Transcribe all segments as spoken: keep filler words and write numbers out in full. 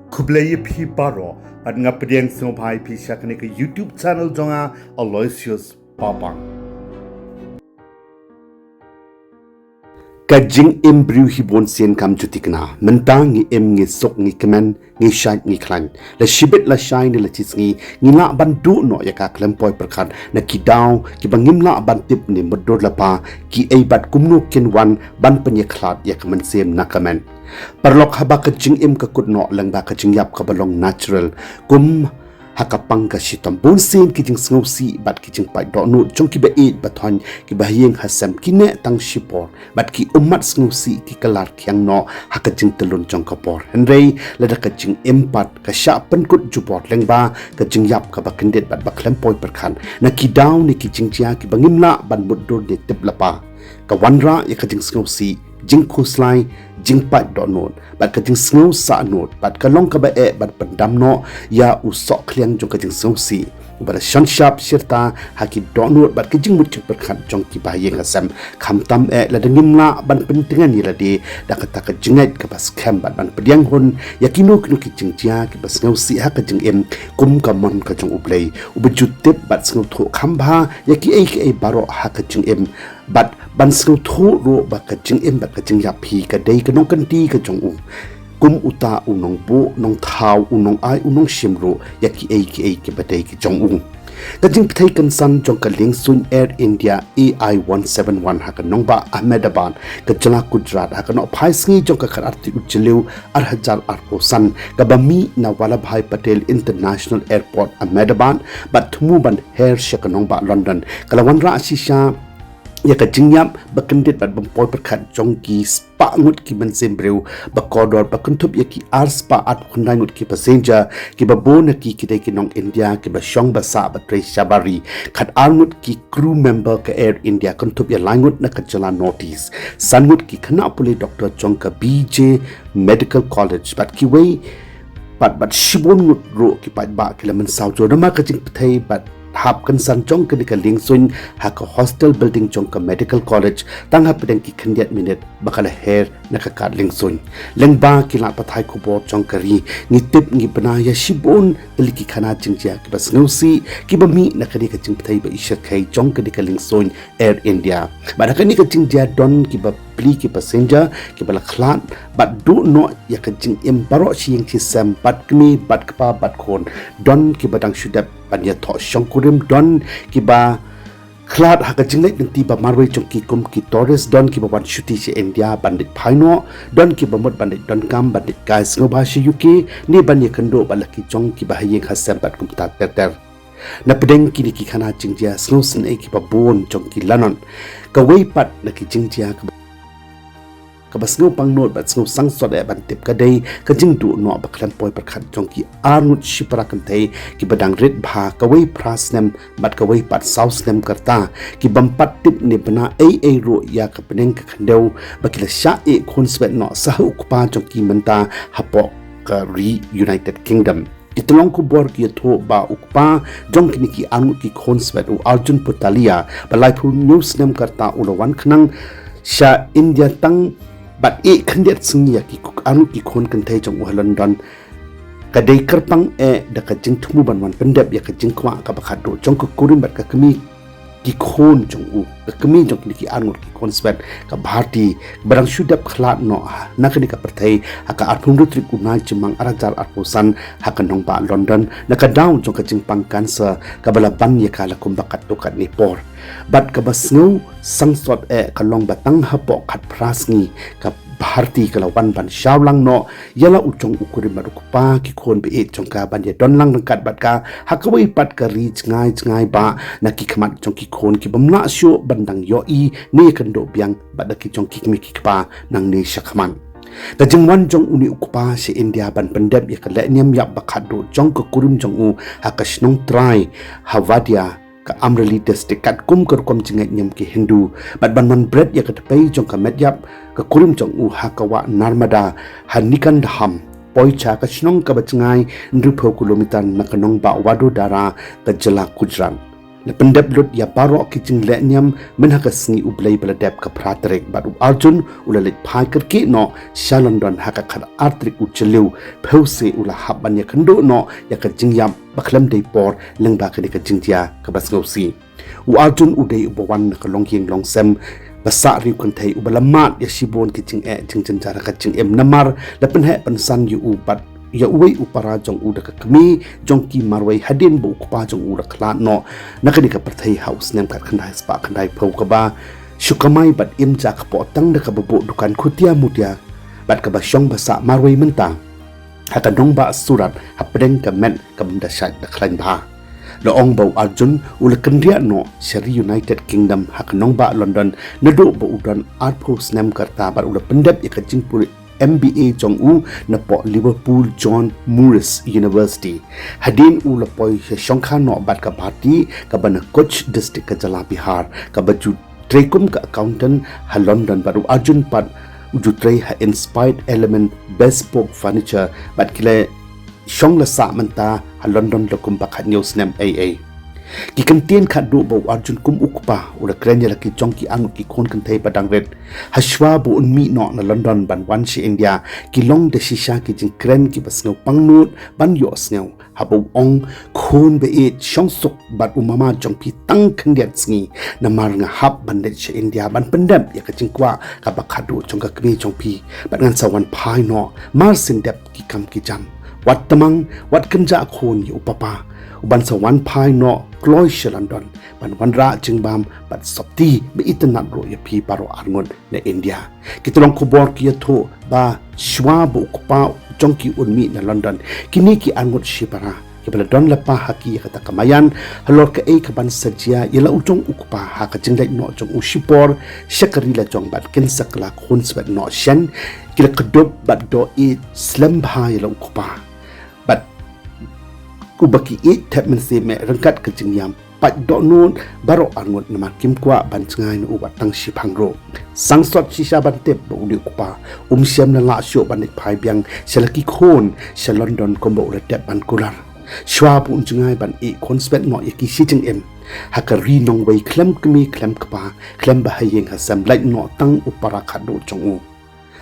Khublei ïa phi baroh, bad nga pdiang sngewbha ïa phi sha kane ka YouTube channel jong nga, Aloysius Papang. Ka jingim briew hi bun sien kam ju thikna, mynta ngi im, ngi suk, ngi kmen, ngi shait, ngi khlaiñ. La shibit la shai ne la shisngi, ngi lah ban duh noh ïa ka khlem poi pyrkhat, na ki daw kiba ngim lah ban tip ne mutdur lypa, kiei bad kumno kin wan ban pynïakhlad ïa ka mynsiem na ka met. Paralok, haba ka jingim ka kut noh lyngba ka jingïap kaba long natural, kum ha ka pang ka shitom, bun sien ki jingsngewsih bad ki jingpait dohnud jong kiba ïeit ba thoiñ, kiba ha ïing ha sem, ki neh tang shipor, bad ki ummat sngewsih ki kylla rkhiang noh ha ka jingtyllun jong ka por. Hynrei lada ka jingim pat ka shah pynkut jubor lyngba ka jingïap kaba kyndit bad ba khlem poi pyrkhat, na ki daw ne ki jingjia kiba ngim lah ban mutdur ne tip lypa, ka wanrah ïa ka jingsngewsih, jingkhuslai, jingpait dohnud, bad ka jingsngew sahnud, bad ka long kaba eh ban pyndam noh ïa u sohkhliang jong ka jingsngewsih, uba la shon shap shirta ha ki dohnud bad ka jingmut jingpyrkhat jong kiba ha ïing ha sem. Khamtam eh lada ngim lah ban pyntngen ïa lade da kata ka jingngeit kaba skhem bad ban pdiang hun ïa kino kino ki jingjia kiba sngewsih ha ka jingim, kum ka mon ka jong U Blei, uba ju tip bad sngewthuh kham bha ïa kiei kiei baroh ha ka jingim, bad ban sngewthuh ruh ba ka jingim bad ka jingïap hi ka dei ka nongkynti ka jong u, kum uta u nongbuh, nongthaw, u nongai, u nongshim ruh ïa kiei kiei kiba dei ki jong u. Ka jingpyrthei kynsan jong ka liengsuiñ Air India A I one seven one ha ka nongbah Ahmedabad, ka jylla Gujarat, ha ka nohphai sngi jong ka khatar tarik u Jylliew ar hajar arphew san, kaba mih na Vallabhbhai Patel International Airport, Ahmedabad, bad thmu ban her sha ka nongbah London, ka la wanrah shisha ïa ka jingïap ba kyndit bad bym poi pyrkhat jong ki spah ngut ki mynsiem briew ba kordor, ba kynthup ïa ki ar spah arphew khyndai ngut ki passenger, kiba bun na ki ki dei ki nong India kiba shong ba sah ba trei shabar ri, khatar ngut ki crew member ka Air India, kynthup ïa lai ngut na ka jylla North East, san ngut ki khynnah pule doctor jong ka B J Medical College, bad kiwei pat bad shibun ngut ruh ki paidbah ki la mynsaw jur. Namar ka jingpyrthei bad hap kynsan jong kane ka liengsuiñ ha ka hostel building jong ka Medical College, tang hapdeng ki khyndiat minit ba ka la her na ka kad liengsuiñ. Lyngba ki lad pathai khubor jong ka ri, ngi tip ngi bna ïa shibun tylli ki khana jingjia kiba sngewsih kiba mih na kane ka jingpyrthei ba i shyrkhei jong kane ka liengsuiñ Air India. Bad ha kane ka jingjia don kiba pli ki passenger kiba la khlad bad duh noh ïa ka jingim baroh shi ïing shi sem, bad kmie bad kpa bad khun. Don kiba dang shu dep ban ïathoh shongkurim, don kiba khlad ha ka jingleit lynti ba marwei jong ki kum ki tourist, don kiba wan shuti sha India ban leit phai noh, don kiba mut ban leit donkam, ban leit kai sngewbha sha U K, ne ban ïakynduh bad la ki jong kiba ha ïing ha sem bad kumta ter ter. Na pdeng kine ki khana jingjia sngewsynei kiba bun jong ki lanot, kawei pat na ki jingjia kaba, kaba sngewpang nud bad sngewsangsot eh ban tip ka dei ka jingduh noh ba khlem poi pyrkhat jong ki ar ngut shipara kynthei kiba dang rit bha, kawei phra snem bad kawei pat saw snem ka rta, ki bym pat tip ne bna ei ei ruh ïa ka bneng ka khyndew ba ki la shah ïeh khun swet noh sha u kpa jong ki mynta hapoh ka ri United Kingdom. Ki tyllong khubor ki ïathuh ba u kpa jong kine ki ar ngut ki khun swet, u Arjun Putalia, ba laiphew hynñiew snem ka rta, u la wan khnang sha India tang bad ïeh khyndiat sngi ïa ki ar ngut ki khun kynthei jong u ha London. Ka dei kyrpang eh da ka jingthmu ban wan pyndep ïa ka jingkwah kaba khatduh jong ka kurim bad ka kmie ki khun jong u, ka kmie jong kine ki ar ngut ki khun swet, ka Bharti, ba dang shu dep khlad noh na kane ka pyrthei ha ka arphew hynriew tarik u Naiïingmane ar hajar arphew san ha ka nongbah London, na ka daw jong ka jingpang cancer kaba la ban ïa ka la kumba katto katne por. Bad kaba sngewsangsot eh ka long ba tang hapoh khatphra sngi ka Bharti ka la wan ban shaw lang noh ïa la u jong u kurim bad u kpa ki khun ba ïeit jong ka ban ïadon lang ryngkat bad ka ha kawei pat ka ri jngai jngai ba na ki khmat jong ki khun ki bym lah shuh ban dang ïohi ne ïakynduh biang bad da ki jong ki kmie ki kpa nangne shakhmat. Ka jingwan jong une u kpa sha India ban pyndep ïa ka lehniam ïap ba khatduh jong ka kurim jong u ha ka shnong trai ha Wadia, ka Amreli District, katkum ka rukom jingngeit niam ki Hindu, bad ban wan bret ïa ka dpei jong ka met ïap ka kurim jong u ha ka wah Narmada ha Nikandakham, poi sha ka shnong kaba jngai hynriewphew kilometer na ka nongbah Vadodara, ka jylla Gujarat. la pyndep lut ïa baroh ki jingleh niam myn ha ka sngi U Blei ba la dep, ka phra tarik, bad u Arjun u la leit phai kyrkieh noh sha London ha ka khat ar tarik u Jylliew, phew se u la hap ban ïakynduh noh ïa ka jingïap ba khlem dei por lyngba kane ka jingjia kaba sngewsih. U Arjun u dei uba wan na ka longïing longsem ba sah riew kynthei, uba la mad ïa shibun ki jingeh jingjynjar ha ka jingim namar la pynheh pynsan ïa u bad ïa uwei u para jong u da ka kmie jong ki marwei hadien ba u kpa jong u la khlad noh na kane ka pyrthei ha u snem khatkhyndai spah khyndaiphew, kaba shu kamai bad im ja kpoh tang da kaba buh dukan khutia mutia bad kaba shong ba sah marwei mynta ha ka nongbah Surat hapdeng ka met ka bym da shait da khlaiñ bha. La ong ba u Arjun u la kynriah noh sha ri United Kingdom ha ka nongbah London naduh ba u don arphew snem ka rta bad u la pyndep ïa ka jingpule M B A jong u napoh Liverpool John Moores University. Hadien u la poi sha shongkha noh bad ka Bharti kaba na Kutch District ka jylla Bihar, kaba ju trei kum ka accountant ha London, bad u Arjun pat u ju trei ha Inspired Element Bespoke Furniture, bad ki la shong la sah mynta ha London la kum ba khathynñiew snem ei ei. Ki kyntien khatduh ba u Arjun kum u kpa u la kren ïa la ki jong ki arngut ki khun kynthei ba dang rit. Hashwa ba un mih noh na London ban wan sha India, ki long da shisha ki jingkren kiba sngewpang nud ban ïohsngew, haba u ong: Khun ba ïeit, shong suk bad u mama jong phi tang khyndiat sngi, namar nga hap ban leit sha India ban pyndep ïa ka jingkwah kaba khatduh jong ka kmie jong phi, bad ngan sa wan phai noh mar syn dep ki kam ki jam. Wat tmang, wat kynjah khun ïa u papa, u ban sa wan phai noh kloi sha London ban wanrah jingbam bad sopti ba itynnad ruh ïa phi baroh arngut na India. Ki tyllong khubor ki ïathuh ba shwa ba u kpa jong ki un mih na London, kine ki arngut shipara kiba la don lypa ha ki ïa kata ka maïan halor kaei kaban sa jia ïa la u jong u kpa ha ka jingleit noh jong u shipor sha ka ri la jong bad kin sa kylla khunswet noh shen, ki la kdup bad doh ïeit slem bha ïa la u kpa. Bad uba ki ïeit thep mynsiem eh ryngkat ka jingïam pait dohnud baroh arngut namar kim kwah ban jngai na u wat tang shiphang ruh. Sangsot shisha ban tip ba une u kpa um shym la lah shuh ban leit phai biang sha la ki khun sha London kumba u la dep ban kular. Shwa ba un jngai ban ïeh khunswet noh ïa ki shi jingim ha ka ri nongwei khlem kmie khlem kpa, khlem ba ha ïing ha sem, lait noh tang u para khatduh jong u.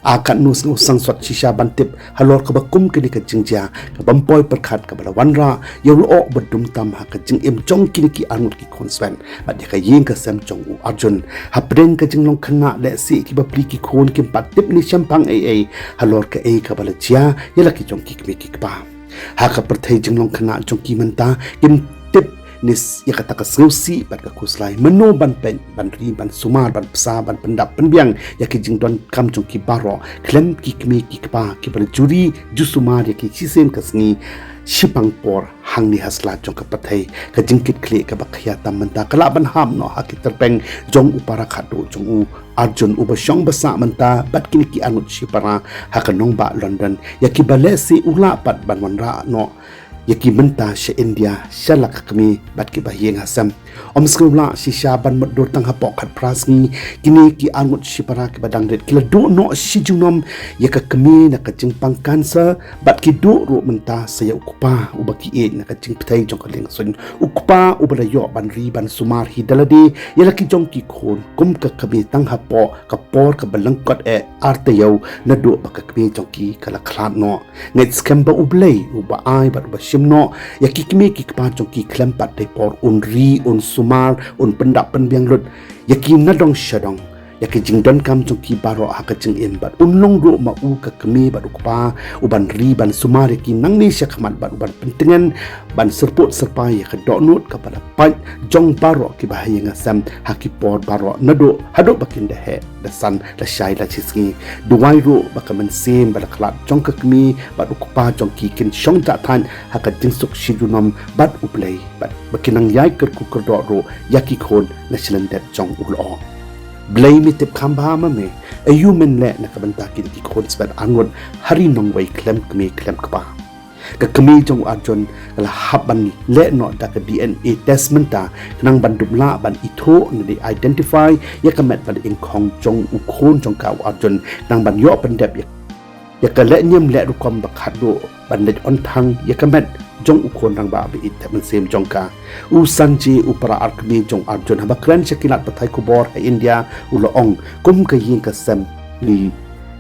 A katno sngew sangsot shisha ban tip halor kaba kum kane ka jingjia kabym poi pyrkhat kaba la wanrah ïa u lyoh ba dum tam ha ka jingim jong kine ki arngut ki khunswet bad ïa ka ïing ka sem jong u Arjun. Hapdeng ka jinglong khynnah lehse kiba pli ki khun kim pat tip ne shemphang ei ei halor kaei kaba la jia ïa la ki jong ki kmie ki kpa. Ha ka pyrthei jinglong khynnah jong ki mynta, kim tip ne ïa kata ka sngewsih bad ka khuslai, mano ban peit, ban ri, ban sumar, ban bsa, ban pyndap pynbiang ïa ki jingdonkam jong ki baroh khlem ki kmie ki kpa kiba la ju ri ju sumar ïa ki shisien ka sngi shiphang por hangne ha sla jong ka pyrthei. Ka jingkitkhlieh kaba khia tam mynta ka lah ban hap noh ha ki tyrpeng jong u para khatduh jong u Arjun uba shong ba sah mynta bad kine ki arngut shipara ha ka nongbah London, ïa kiba lehse u lah pat ban wanrah noh ïa ki mynta sha India sha la ka kmie bad kiba ha ïing ha sem. Ym sngew lah shisha ban mutdur tang hapoh khatphra sngi kine ki arngut shipara kiba dang rit ki la duh noh shi junom ïa ka kmie na ka jingpang cancer bad ki duh ruh mynta sa ïa u kpa uba ki ïeit na ka jingpyrthei jong ka liang suiñ, u kpa uba la ïoh ban ri ban sumar hi da lade ïa la ki jong ki khun kum ka kmie tang hapoh ka por kaba lyngkot eh ar taïew naduh ba ka kmie jong ki ka la khlad noh. Ngeit skhem ba U Blei uba ai bad uba shim noh ïa ki kmie ki kpa jong ki khlem pat dei por un ri, un sumar, un pyndap pynbiang lut ïa ki nadong shadong, ïa ki jingdonkam jong ki baroh ha ka jingim bad un long ruh ma u ka kmie bad u kpa uban ri ban sumar ïa ki nangne shakhmat bad uban pyntngen ban syrpud syrpai ïa ka dohnud kaba la pait jong baroh kiba ha ïing ha sem ha ki por baroh naduh haduh ba kin da heh da san la shai la shisngi. Duwai ruh ba ka mynsiem ba la khlad jong ka kmie bad u kpa jong ki kin shong jah thait ha ka jingsuk shi junom bad U Blei bad ba kin nang ïai kyrkhu kyrdoh ruh ïa ki khun na shlem dep jong u lyoh. Blei me tip kham bha ma me, aïu men leh na ka bynta kine ki khun swet arngut ha ri nongwei khlem kmie khlem kpa. Ka kmie jong u Arjun ka la hap ban leh noh da ka D N A test mynta khnang ban dup lah ban ithuh ne da identify ïa ka met bad ingkhong jong u khun jong ka u Arjun khnang ban ïoh pyndep ïa ïa ka leh niam leh rukom ba khatduh ban leit on thang ïa ka met jong u khun rangbah ba ïeit thep mynsiem jong ka. U Sanjay, u para arkmie jong Arjun, haba kren sha ki lad pathai khubor ha India, u la ong, kum ka ïing ka sem ngi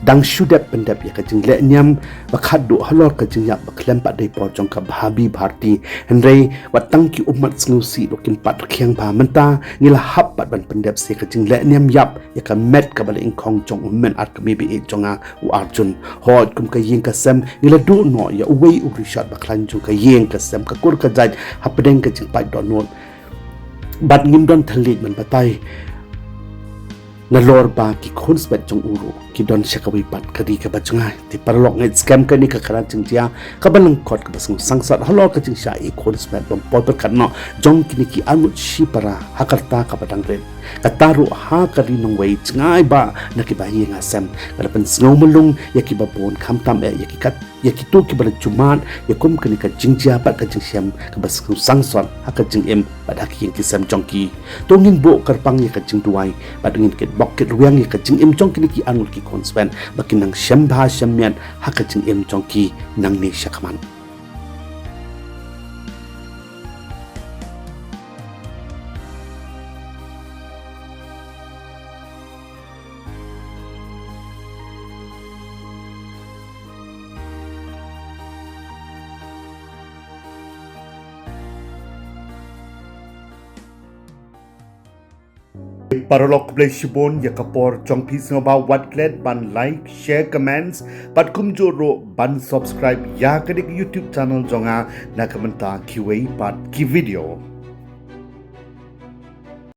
dang shu dep pyndep ïa ka jingleh niam ba khatduh halor ka jingïap ba khlem pat dei por jong ka Bhabi Bharti. Hynrei wat tang ki ummat sngewsih ruh kim pat rkhiang bha. Mynta ngi la hap pat ban pyndep sa ka jingleh niam ïap ïa ka met kaba la ingkhong jong u hynmen arkmie ba ïeit jong nga, u Arjun. Hooid, kum ka ïing ka sem ngi la duh noh ïa uwei u rishot ba khlaiñ jong ka ïing ka sem, ka kur ka jait hapdeng ka jingpait dohnud. Bad ngim don thylliej ban batai nalor ba ki khun smet jong u ruh ki don sha kawei pat ka ri kaba jngai. Te paralok, ngeit skhem kane ka khana jingjia kaba lyngkot kaba sngewsangsot halor ka jingshah ïa ki khun smet bym poi pyrkhat noh jong kine ki arngut shipara ha ka rta kaba dang rit. Kata ruh ha ka ri nongwei jngai ba na kiba ha ïing ha sem. Ka la pynsngew mlung ïa kiba bun, khamtam eh ïa ki kat ïa kito kiba la jummat ïa kum kane ka jingjia bad ka jingshem kaba sngewsangsot ha ka jingim bad ha ki ïing ki sem jong ki. To ngin buh kyrpang ïa ka jingduwai bad ngin kitbok kitrwiang ïa ka jingim jong kine ki arngut ki khun smet ba kin nang shem bha shem miat ha ka jingim jong ki nangne shakhmat. Paralok, khublei shibun ïa ka por jong phi. Sngewbha wat klet ban like, share, comments bad kumjuh ruh ban subscribe ïa kane ka YouTube channel jong nga na ka bynta kiwei pat ki video.